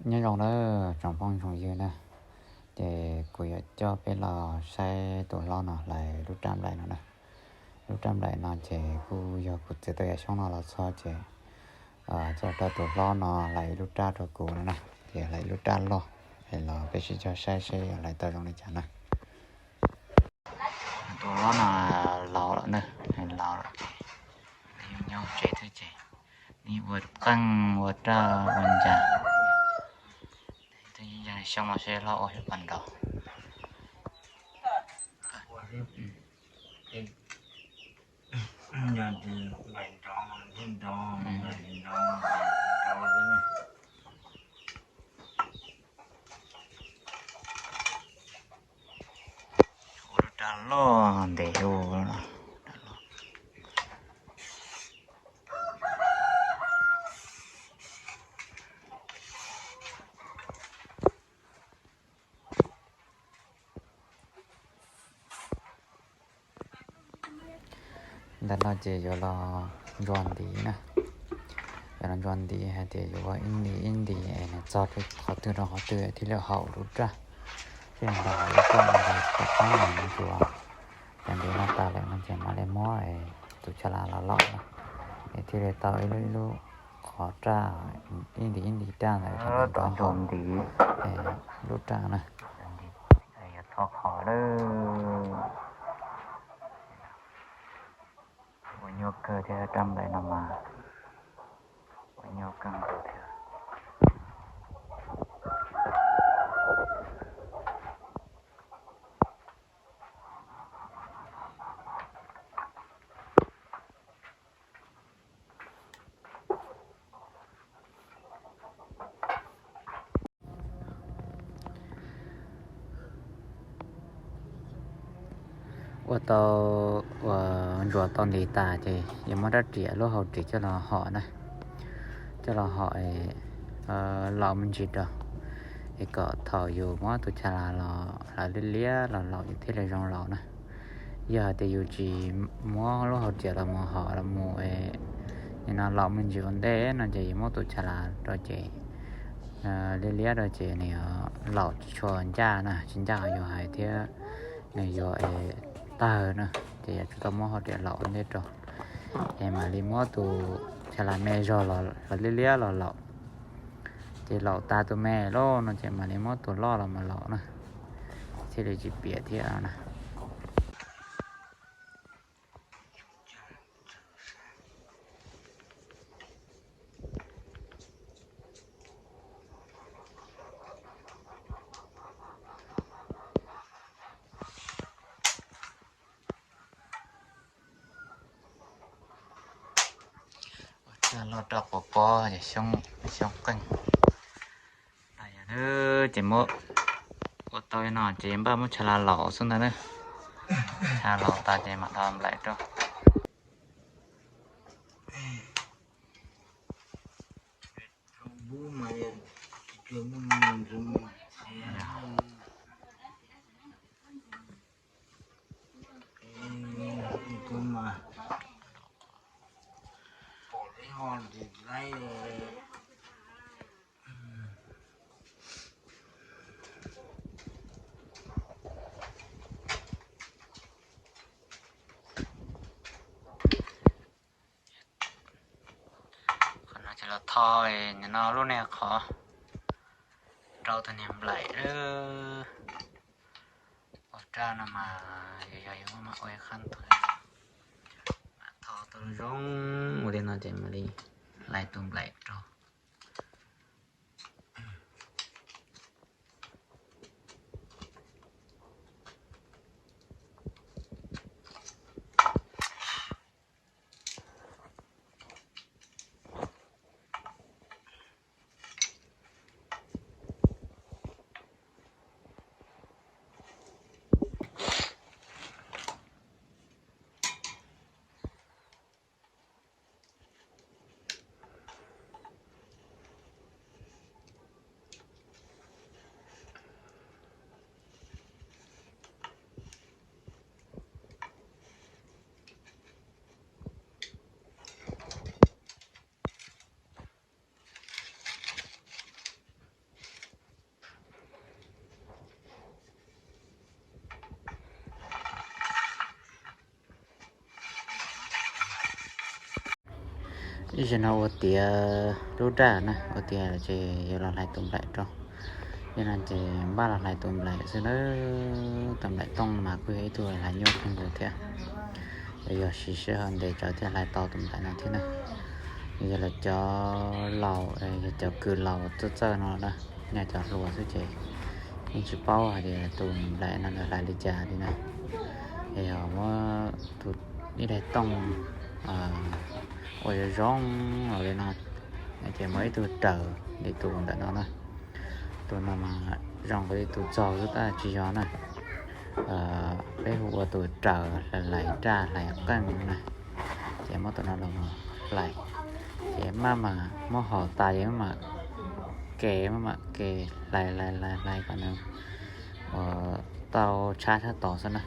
Nyob zoo na tsoom phooj tsoom ywg na, ces kuv yuav coj peb los saib tus hlob no hlais lub raj nplaim no na. Lub raj nplaim no ces kuj yog kuv txiv tau yam xyoob no los txog ces coj rau tus hlob no hlais ib lub raj rau kuv no na, ces hlais ib lub raj loj, es los peb sib cog saib seb hlais tau zoo li cas na. Tus hlob no laus lawm na, laus lawm ces nyob tsev thiab ces nws ua qeej ua raj ua ncas, xyoob no seb hlob ua puas nrov. Ua lub raj loj ntev ua. Ntawm no ces yuav los ntsuas ntiv na. Yuav los ntsuas ntiv hais tias yuav ua ib ntiv ib ntiv es nws txog qhov twg rau qhov twg thiaj li haum lub raj. Thiaj li haum lub raj no, qhov qab no nws tsuas, cov ntiv no tas lawm no ces mam li muab tus cha las los laum na, es thiaj li tau ib lub ib lub qhov raj, ib ntiv ib ntiv raj ntawd rau ntsuas ntiv lub raj na. Yuav tho qhov lawm. Ua nyuaj kawg thiab, raj nplaim no mas ua nyuaj kawg nkaus thiab. Ua tau, uas ntsuas tau ntiv tas ces yuav muab rab riam lub hauv ris coj los hom na, coj los hom laus me ntsis rau, es kom thaum yus muab tus cha las los hlawv liab liab los laus yus thiaj li zoo laus na. Yog hais tias yus tsis muab lub hauv ris los mus hom los mus, nim no laus me ntsis ua ntej no ces yus muab tus cha las rau ces liab liab rau ces nws laus tsis tshua ncaj na, tsis ncaj qhov yus hais thiab nws yuav tawg na, ces yuav tsum tau muab hauv ris laus ua ntej rau, es mam li muab tus cha las me zog los liab liab los laus, ces laus tas tus me lawm no ces mam li muab tus loj los mus laus na, thiaj li tsis piam thiab na. Ua raj loj raj quas pob, xyoob qeej. Ces muab ua tau li no ces npaj muab cha las laus xwb ntag na. Cha las laus tas ces mam li nplaim rau. Qhov no ces los tho, nim no lub niag qhov rau tus niag nplaim lawm. Ua raj no mas yog yus muab ua ib qhab ntug, mam tho tau zoo ua li no ces mam li hlais tus nplaim rau. Zaum no ua tiav lub raj na, ua tiav ces yuav los hlais tus nplaim rau. Yog no ces npaj los hlais tus nplaim xwb na. Tus nplaim tooj mas kuj yog ib tug hlais nyuaj kawg nkaus thiab. Yog siv sij hawm ntev tsawv thiaj hlais tau tus nplaim no thiab na. Yog lawv cov laus, yog cov kws laus txawj txawj no na, yog cov hluas xwb ces yeej tsis paub hais tias tus nplaim no lawv hlais li cas li na. Yog muab tus ib daim tooj ua zoo zoo li no, ces muab ib tug raws li tus ntawm no na. Tus no mas zoo nkaus li tus txaug xwb tab tsis yog na. Peb hu ua tus raws hlais raj hlais qeej na. Ces muab tus no los hlais, ces maj mam muab hos tas ces maj mam ke, maj mam ke hlais hlais hlais hlais kom nws ua tau tshab tshab tod xwb na.